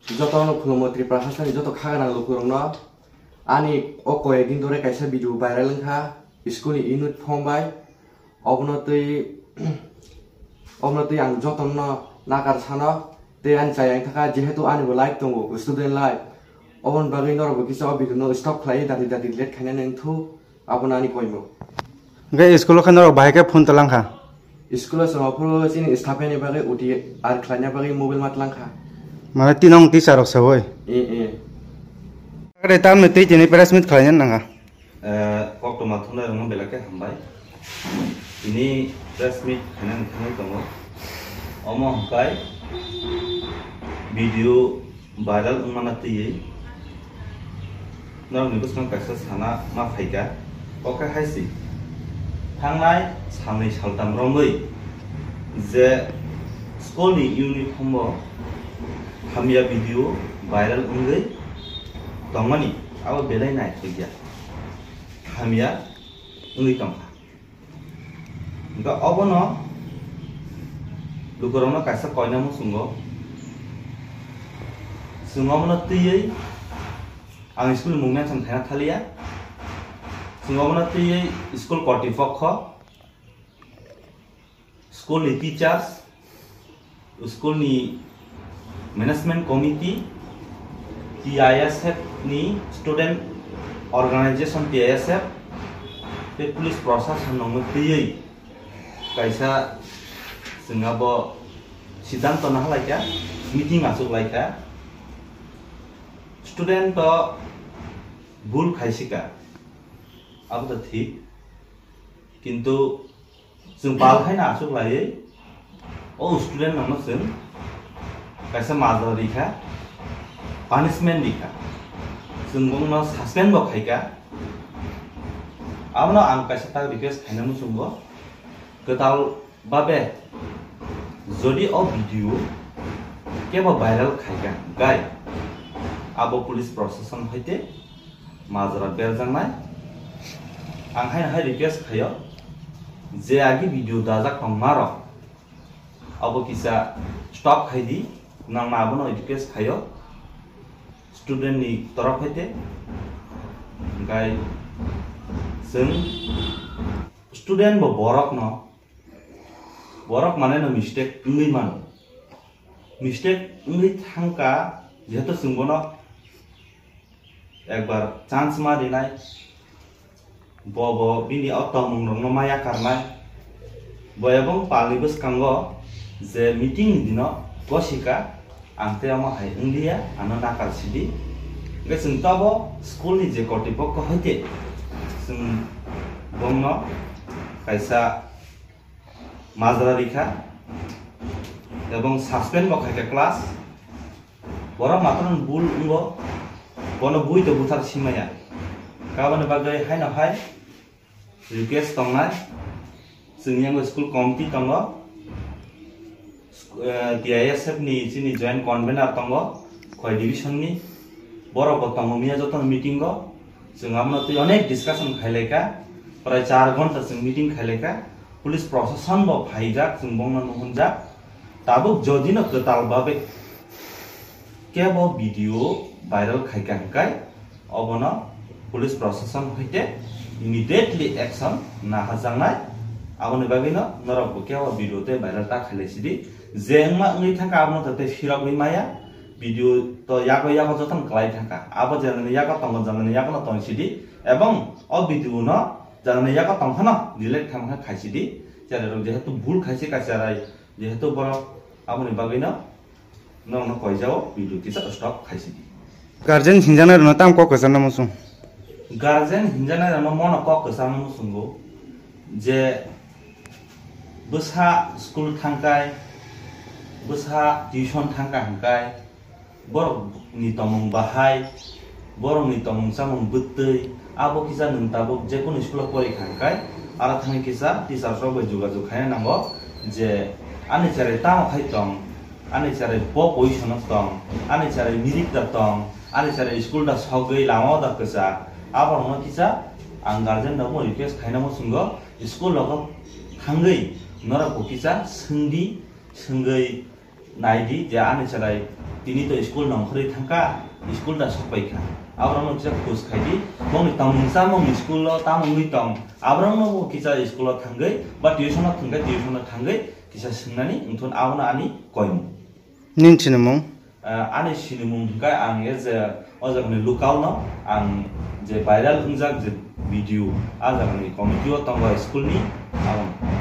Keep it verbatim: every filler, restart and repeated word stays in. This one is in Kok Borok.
Jotono khulumwi Tripura hasteni joto kha gwnang lukurokno. Ani o koyek din dore kaisa video viral wngkha school ni uniform bai. Obono twi, obono twi ang jotono nakar sano. Tei ani chaya wngkha, jehetu ani bo life tongo, student life. Oboni bagwi norok bo kisa o video no stop khlai, dati dati delete khaina nang thu. Abono ani koimung. Hwnkhe school o khe norok bahai khe phone tlang kha? School o chwng ophuru chini staff ni bagwi uti ar khlaina bagwi mobile ma tlang kha. Mane tinong teacher rok sawi? Eh, eh. Kare tamni twi tini press meet khlaina nang kha? Eh, koktwma thumnairokno belai khe hambai. Tini press meet khainani thangwi tongo. Omo hwnkhe video viral wngmana twiwi norokni bwskango kaisa sana ma phaikha, o khe hai se, thangnai salnwi saltham romwi je school ni uniform o hamya video viral wngwi tongmani, abo belai naithokya hamya wngwi tongkha. Hwnkhe obono lukurokno kaisa koina muchungo. Chwng obono twiwi ang school ni mung mention khaina thaliya. Chwng obono twiwi school kortipokho, school ni teachers, school ni management committee, T I S F ni student organization T I S F, tei police proshasonno twiwi kaisa chwng abo siddhanto naha laikha, meeting achuk laikha. Student to bhul khaisika, abo to thik, kintu chwng bal haino achuk laiwi o student rokno chwng kaisa majra rikha, punishment rikha, chwng bongno suspend bo khaikha. Abono ang kaisa tak request khaina muchungo, kwtal babe, jodi o video kebo viral khaikha hwnkhe abo police proshashan hoite majra berjaknai. Ang haino hai request khaio, je agi video dajak tongmarok abo kisa stop khai di, nangma abono request khaio student ni torof hoite. Hwnkhe chwng student bo borokno, borok mane no mistake wngwi mano, mistake wngwi thangkha, jehetu chwng bono ekbar chance ma rinai, bo bo bini o tongmung rokno ma yakarnai, bo ebong palni bwskango je meeting ni dino gosika, ang tei omo hai wnglia, ano nakar sidi. Hwnkhe chwng tobo school ni je kortipokho hoite chwng bongno kaisa majra rikha ebong suspend bo khaikha class. Borok matwrwng bul wngo, bono bui to buthar simaya. Kaboni bagwi haino hai request tongnai, chwng yango school committee tongo, eh, T I S F ni chini joint convener tongo, Khowai division ni, borok bo tongo miya joto meeting o. Chwng abono twi onek discussion khailaikha, prai char ghonta chwng meeting khailaikha, police proshashan bo phaijak, chwng bongno nuhunjak. Tabuk jodi no kwtal babe kebo video viral khaikha hwnkhe, obono police proshashan hoite immediately action naharjaknai. Aboni bagwino norok bo kebo video tei viral ta khailai sidi, je wngma wngwi thangkha abono to tei phirogwi maya. Video to yago yago jotono kwlai thangkha. Abo janani yago tongo, janani yagono tong sidi. Ebong o video no janani yago tongkhano delete khamkha khai sidi. Cherai rok jehetu bhul khaisi ka cherai, jehetu borok aboni bagwino norokno koijao video kisa stop khai sidi. Guardian hinjaknai rokno tamo kok kwcharna muchung? Guardian hinjaknai rokno mono kok kwcharna muchungo je bwsa school thangkai, bwsa tuition thangka hwnkhe, borokni tongmung bahai, borokni tongmung chamung bwtwi, abo kisa nwng tabuk jekunu school o pori kha hwnkhe, aro thangwi kisa teachers rok bai jogajog khaina nango je ani cherai tamo khai tong, ani cherai bo position o tong, ani cherai mirik da tong, ani cherai school da sogwi lama o da kwchak, aborokno kisa ang guardian rokno request khaina muchungo, school rogo thangwi norok bo kisa swngdi, swngwi Naidi je ani chwrai tini to school nongkhorwi thangkha, school da sokpaikha. Aborokno kisa khoj khaidi, bongni tongmung chamung school-o tamo wngwi tong, aborokno bo kisa school-o thangwi ba tuition-o thangkha, tuition-o thangwi kisa swngnani wngthun, abono ani koimung. Nini sinimung? Ah, ani sinimung hwnkhe ang as a o jagani local-no ang je viral wngjak je video, a jagani committee-o tongo school-ni, abo.